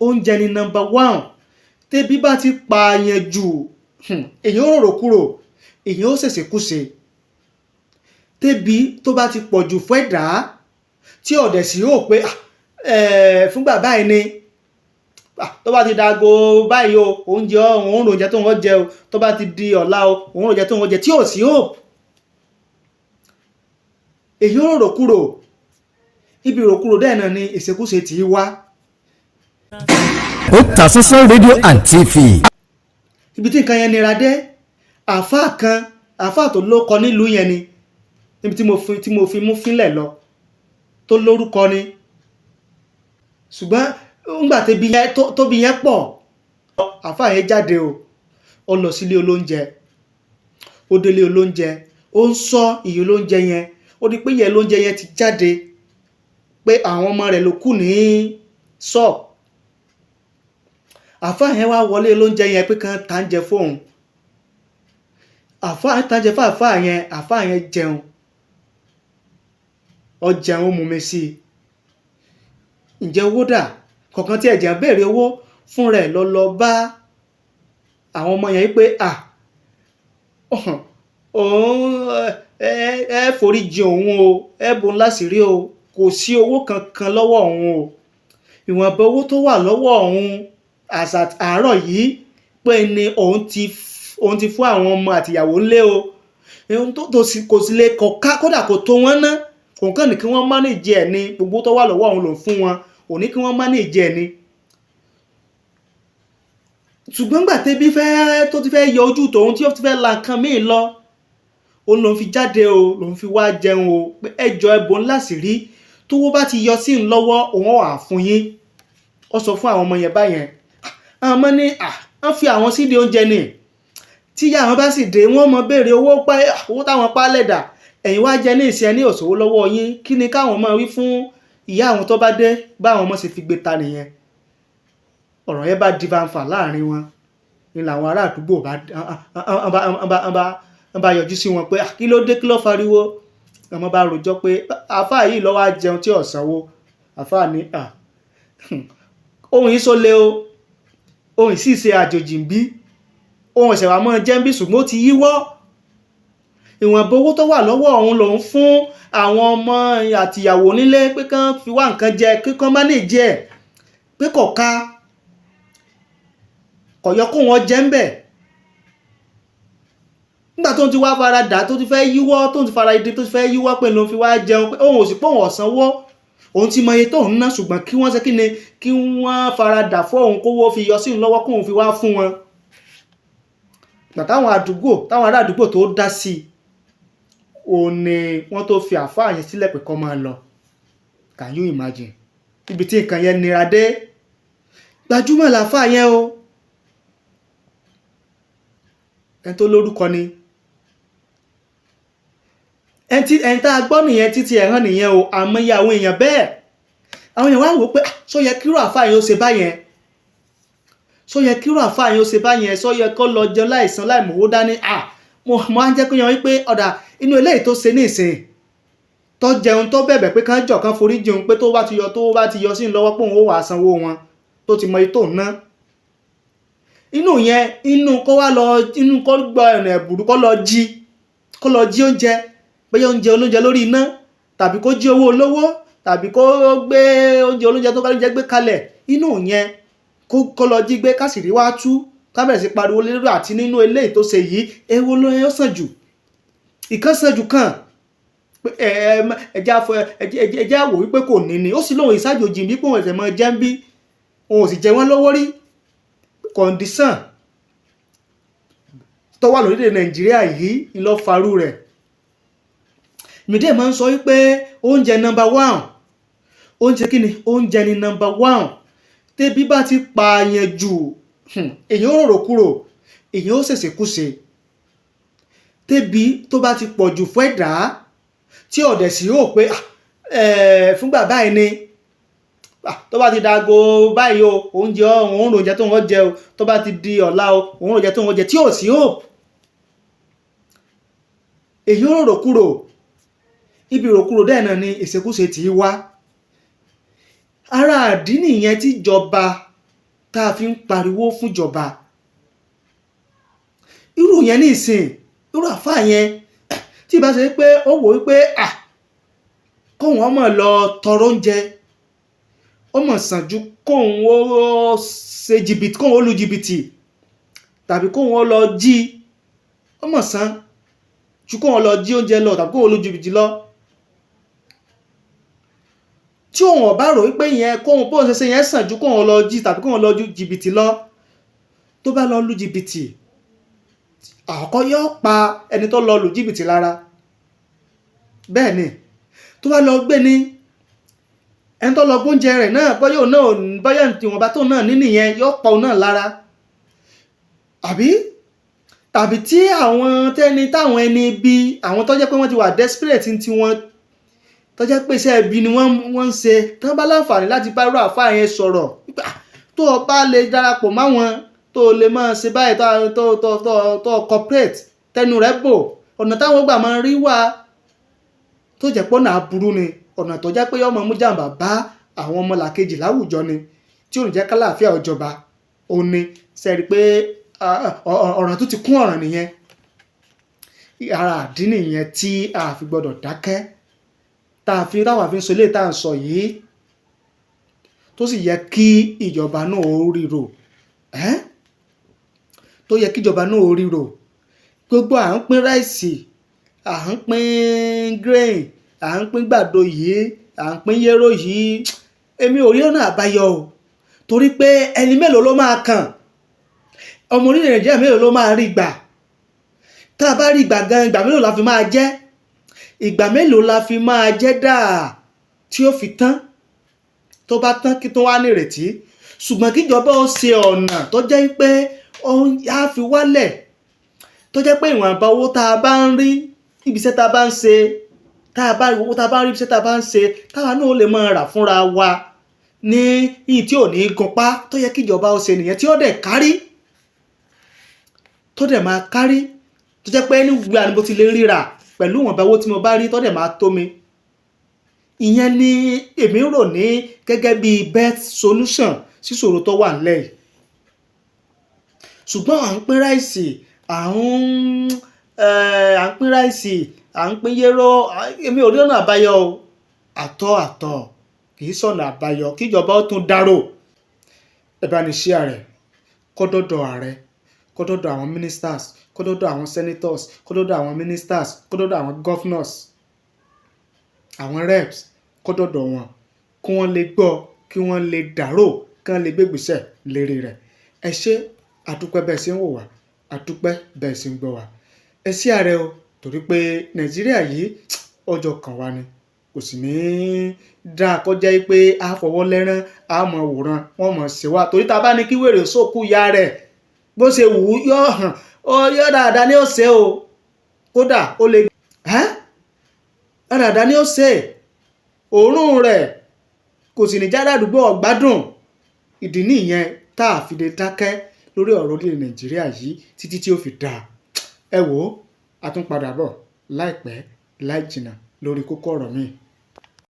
Oúnjẹ ni number one. Tẹ́bí bá ti pààyàn jù, èyàn ó rorò kúrò, èyàn ó ṣèṣekúṣe. Tẹ́bí tó bá ti pọ̀ jù fún ẹ̀dá tí ọ̀dẹ̀ sì ó pé fúngbà báyìí ni tó bá ti dago báyìí o, oúnjẹ òun ròjẹ tó ń jẹ o, tó bá ti di ọ̀la o, òun ròjẹ tó ń jẹ, tí ò sí hope, èyí ó rò kúrò. Ibi ìròkúrò dẹ́ẹ̀ náà ni ìṣekúṣe tí í wá. Otasansan Radio and TV. Ibi tí nǹkan yẹn nira dé, àáfàá kan, àáfàá tó lóko nílùú yẹn ni, níbi tí mo fi mú fínlẹ̀ lọ, tó lórúkọ ni. Ṣùgbọ́n ńgbà tóbi yẹn tóbi yẹn pọ̀, àáfàá yẹn jáde o, ó lọ sílé olóúnjẹ. Ó délé olóúnjẹ, ó ń sọ ìyè olóúnjẹ yẹn. Ó di pé ìyè olóúnjẹ yẹn ti jáde pé àwọn ọmọ rẹ̀ ló kù ní ṣọ́ọ̀bù. Àáfàá yẹn wá wọlé olóúnjẹ yẹn pé kàn tá ń jẹ fóun. Àáfàá tá ń jẹ fún àáfàá yẹn. Àáfàá yẹn jẹun, ó jẹun, ó mumi sí i. Ǹjẹ́ owó dà? Kọ̀ọ̀kan tí ẹ̀jẹ̀ ń béèrè owó fún rẹ̀ lọ lọ bá àwọn ọmọ yẹn pé à òun ẹ ẹ forí jì òun o, ẹ bò ń láṣìírí o, kò sí owó kankan lọ́wọ́ òun o, ìwọ̀nba owó tó wà lọ́wọ́ òun àṣà àárọ̀ yìí pé ni òun ti fún àwọn ọmọ àtìyàwó ńlé o. Ohun tó sì kò sì lè kọ̀ ká, kódà kò tó wọn ná. Òun kàn ní kí wọ́n manage ẹ̀ ní gbogbo tó wà lọ́wọ́ òun lòún fún wọn, òun ní kí wọ́n manage ẹ̀ ní. Ṣùgbọ́n gbà tẹ́bí fẹ́ tó ti fẹ́ yọ ojú tòun, tí ó ti fẹ́ la nǹkan míì lọ, òun lòún fi jáde o, lòún fi wá jẹun o, pé ẹjọ́ ẹbùn ńlá sì rí tówó bá ti yọ sí ń lọ́wọ́, òun wà fún yín. Ó sọ fún àwọn ọmọ yẹn báyẹn. Àwọn ọmọ ní wọ́n fi àwọn sídìí oúnjẹ ni, tíyá àwọn bá sì dé, wọ́n mọ béèrè owó pa owó táwọn pa lẹ́dà. Ẹ̀yin wá jẹ ní ìsìn ní òṣòwò lọ́wọ́ yín, kí ni káwọn máa wí fún ìyá àwọn tó bá dé? Báwọn ọmọ sì fi gbé ta nìyẹn. Ọ̀rọ̀ yẹn bá di fanfà láàrin wọn ni làwọn ará àdúgbò bá yọjú sí wọn pé kí ló dé, kí ló fariwo? Ọmọ bá rojọ́ pé àáfàá yìí ló wá jẹun tí ò sanwó. Àáfàá ní ohun yìí sólè o, ohun yìí sì ṣe àjòjì ń bí, ohun ẹ̀sẹ̀ wà mọ́ jẹ́ ń bí, ṣùgbọ́n ó ti yíwọ́. Ìwọ̀nba owó tó wà lọ́wọ́ òun lòun fún àwọn ọmọ àtìyàwó nílé pé kán fi wá nǹkan jẹ, kí kán manage ẹ̀, pé kò ká, kò yọ kó wọn jẹ́ ń bẹ̀. Nígbà tó ń ti wá fara dà, tó ti fẹ́ yíwọ́, tó ti fara ìdí, tó ti fẹ́ yíwọ́, pé lòun fi wá jẹun, pé òun ò sì pé òun ọ̀sánwó, òun ti mọ iye tó ń ná, ṣùgbọ́n kí wọ́n ṣe kí ni, kí wọ́n fara dà fún òun, kówó fi yọ sí òun lọ́wọ́, kóun fi wá fún wọn. Gbà táwọn àdúgbò, táwọn ará àdúgbò tó dá sí i, òun ni wọ́n tó fi àáfàá yẹn sílẹ̀ pé kó máa lọ. Can you imagine ibi tí nǹkan yẹn nira dé? Gbajúmọ̀ làáfàá yẹn o, ẹni tó lórúkọ ni, ẹni tá a gbọ́ nìyẹn, títí ẹ̀ hàn nìyẹn o. Àmọ́ iye àwọn èèyàn bẹ́ẹ̀, àwọn èèyàn wá wò ó pé ṣó yẹ kíró àáfàá yẹn ó ṣe báyẹn? Ṣó yẹ kíró àáfàá yẹn ó ṣe báyẹn? Ṣó yẹ kó lọ jẹun láìsan, láì mọ̀wó dání? À mo á jẹ́ kó yan wípé ọ̀dà inú eléyìí tó ṣe ní ìsìn, tó jẹun, tó bẹ̀bẹ̀ pé kán jọ̀, kán forí jẹun, pé tó bá ti yọ, tó bá ti yọ sí lọ́wọ́, pé òun ó wàá sanwó wọn, tó ti mọ iye tó ń ná inú yẹn, inú kó wá lọ, inú kó gba ọ̀nà ẹ̀bùrú, kó lọ jí oúnjẹ, bóyá oúnjẹ olóúnjẹ lórí iná, tàbí kó jí owó olówó, tàbí kó gbé oúnjẹ olóúnjẹ tó bá oúnjẹ gbé kalẹ̀, inú yẹn kó lọ jí gbé, kásìrí wá tú, ká bẹ̀rẹ̀ sí pariwo lérò. Àti nínú eléyìí tó ṣe yìí, èwo ló yẹ sàn jù? Ìkan sàn jù kàn. Ẹjẹ́ àwò wípé kò ní ni ó sì lóun ìsájòjì bí pé òun ẹ̀sẹ̀ mọ́ jẹ́ ń bí, òun ò sì jẹ wọ́n lówó rí. Condition tó wà lórílẹ̀ Nàìjíríà yìí ń lọ farú rẹ̀. Mídíà máa ń sọ wípé oúnjẹ number one. Oúnjẹ kí ni? Oúnjẹ ni number one. Tẹ́bí bá ti pààyàn jù, èyàn ó rorò kúrò, èyàn ó ṣèṣekúṣe. Tẹ́bí tó bá ti pọ̀ jù fún ẹ̀dá tí ọ̀dẹ̀ sì ó pé fúngbà báyìí ni, tó bá ti dago báyìí o, oúnjẹ òun ròjẹ tó ń jẹ o, tó bá ti di ọ̀la o, òun ròjẹ tó ń jẹ, tí ò sí hope, èyí ó rorò kúrò. Ibi ìròkúrò dẹ́ẹ̀ náà ni ìṣekúṣe tí í wá. Ara àdí nìyẹn tíjọba tá a fi ń pariwo fúnjọba. Irú yẹn ní ìsìn, irú àfáà yẹn, tí ìbá ṣe pé ó wò wípé à kóun ọmọ lọ tọrọ oúnjẹ, ó mọ̀ sàn ju kóun ó ṣe jìbìtì, kóun ó lu jìbìtì tàbí kóun ó lọ jí. Ó mọ̀ sàn ju kóun ó lọ jí oúnjẹ lọ tàbí kóun ó lu jìbìtì lọ. Tí òun ọ̀bá rò wípé yẹn kóun bóun ṣe ṣe yẹn sàn ju kóun ó lọ jí tàbí kóun ó lọ ju jìbìtì lọ, tó bá lọ lu jìbìtì, àkọ́kọ́ yóò pa ẹni tó lọ lu jìbìtì lára. Bẹ́ẹ̀ ni tó bá lọ gbé ní ẹni tó lọ gbóúnjẹ rẹ̀ náà, bóyá òun náà, bóyá ìwọ̀nba tó náà ní nìyẹn, yóò pa òun náà lára. Àbí tàbí tí àwọn tẹ́ni táwọn ẹni bí àwọn tó jẹ́ pé wọ́n ti wà desperate tí wọ́n tó jẹ́ pé iṣẹ́ ibi ni wọ́n ń ṣe, tán bá láǹfààní láti bá irú àfáà yẹn sọ̀rọ̀, tó o bá lè darapọ̀ máwọn, tó o lè máa ṣe báyìí, tó cooperate, tẹnu rẹ̀ bò, ọ̀nà táwọn gbà máa rí wá tó jẹ́ pọ́nà aburú ni, ọ̀nà tó jẹ́ pé ọmọ mú jàǹbá bá àwọn ọmọlàkejì láwùjọ ni, tí ò ní jẹ́ kálàáfíà ọjọba, ó ní sẹ́rí pé ọ̀ràn tó ti kún ọ̀ràn nìyẹn. Ara àdí nìyẹn tí a fi gbọ́dọ̀ dákẹ́, tá a fi táwa fi ń sọ eléyìí tá à ń sọ yìí, tó sì yẹ kí ìjọba náà ó ríro, tó yẹ kí ìjọba náà ó ríro. Gbogbo à ń pín rice, à ń pín grain, à ń pín gbàdo yìí, à ń pín yéró yìí, èmi ò rí ọ̀nà àbáyọ o, torí pé ẹni mélòó ló máa kàn? Ọmọ orílẹ̀ Nàìjíríà mélòó ló máa rí gbà? Tá a bá rí gbà gan, ìgbà mélòó la fi máa jẹ́? Ìgbà mélòó la fi máa jẹ́ dáa tí ó fi tán? Tó bá tán, kí tó wá nírètí? Ṣùgbọ́n kíjọba ó ṣe ọ̀nà tó jẹ́ pé ó á fi wálẹ̀, tó jẹ́ pé ìwọ̀nba owó tá a bá ń rí ibi iṣẹ́ tá a bá ń ṣe, tá a bá owó tá a bá ń rí ibi iṣẹ́ tá a bá ń ṣe, táwa náà ó lè máa rà fúnra wa ní ìyí tí ò ní gunpá. Tó yẹ kíjọba ó ṣe nìyẹn, tí ó dẹ̀ kárí, tó dẹ̀ máa kárí, tó jẹ́ pé nígbà ni mo ti lè ríra pẹ̀lú ìwọ̀nba owó tí mo bá rí, tó dẹ̀ máa tó mi. Ìyẹn ni èmi rò ní gẹ́gẹ́ bí best solution síṣòro tó wà nílẹ̀ yìí. Ṣùgbọ́n à ń pín rice, à ń pín rice, à ń pín yéró, èmi ò rí ọ̀nà àbáyọ o. Àtọ̀ àtọ̀ kì í sọ̀nà àbáyọ. Kíjọba ó tún dárò. Ẹ bá ní share rẹ̀ kó dọ́dọ̀ ààrẹ, kó dọ́dọ̀ àwọn ministers, kó dọ́dọ̀ àwọn senators, kó dọ́dọ̀ àwọn ministers, kó dọ́dọ̀ àwọn governors, àwọn reps, kó dọ́dọ̀ wọn, kí wọ́n lè gbọ́, kí wọ́n lè dárò, kí wọ́n lè gbégbèsè lérí rẹ̀. Ẹ ṣé, àdúpẹ́ bẹ́ẹ̀ ṣe ń wò wá, àdúpẹ́ bẹ́ẹ̀ ṣe ń gbọ́ wá. Ẹ ṣé ààrẹ o, torí pé Nàìjíríà yìí, ọjọ́ kan wá ni kò sì ní í dáa kó jẹ́ pé a fọwọ́ lẹ́rán, a mọ̀ wòran, wọ́n mọ̀ ṣe wá, torí tá a bá ní kí wèrè sókú ya rẹ̀ bó ṣe wù ú, yóò hàn ó yóò dáadáa ní ó ṣe o. Kódà ó lè dáadáa ní ó ṣe, òórùn rẹ̀ kò sì ní jáde àdúgbò ọ̀gbádùn. Ìdí nìyẹn tá a fi lè dákẹ́ lórí ọ̀rọ̀ orílẹ̀ Nàìjíríà yìí títí tí ó fi dáa. Ẹ wò ó, a tún padà bọ̀ láìpẹ́ láì jìnnà lórí kókó ọ̀rọ̀ míì.